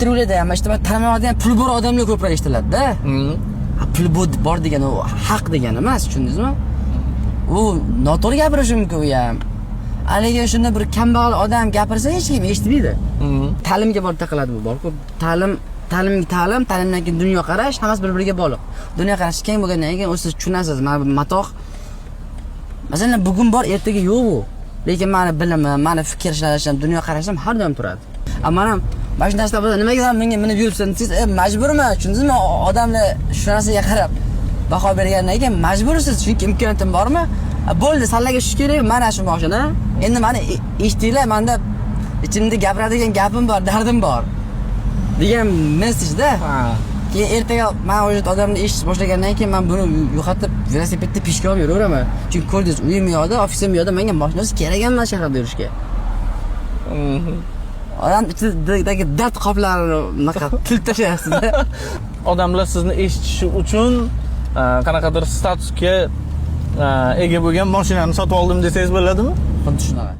Intervyularda ham, mana shu tanimaydigan, pul bor odamlar ko'proq eshitiladida. Ha, pul bor degani u haq degani emas, tushundingizmi? U noto'g'ri gapirishi mumkin u ham. Haligi shunda bir kambag'al odam gapirsa, hech kim eshitmaydi. Ta'limga borib taqaladi bu borku. Ta'lim, ta'lim, ta'lim, ta'limdan keyin dunyoqarash, hammasi bir biriga bog'liq. Dunyoqarash keng bo'lgandan keyin o'zi siz tushunasiz, mana bu matoh, masalan, bugun bor, ertaga yo'q u. Lekin mani bilimim, mani fikr ishlashim, dunyoqarashim har doim turadi. A man ham mana shu narsalar bo'lsa, nimaga san bunga minib yuribsan desangiz, majburman, tushundingizmi? Odamlar shu narsaga qarab baho bergandan keyin majbursiz, chunki imkoniyatim bormi? A, bo'ldi, sallaga tushish kerak mana shu mashina. Endi mani eshitinglar, manda ichimda gapiradigan gapim bor, dardim bor degan message-da. Keyin ertaga man уже odamni eshitish boshlagandan keyin man buni yo'qotib, velosipedda пешком yuraveraman. Chunki ko'rdingiz, uyim u yoqda, ofisim u yoqda, menga mashinasi kerak emas shaharda yurishga. Odam ichidagi dard qoplarini bunaqa tilib tashlayapsiz-da. Odamlar sizni eshitishi uchun qanaqadir statusga ega bo'lgan mashinani sotib oldim desangiz bo'ladimi? Xuddi shunaqa.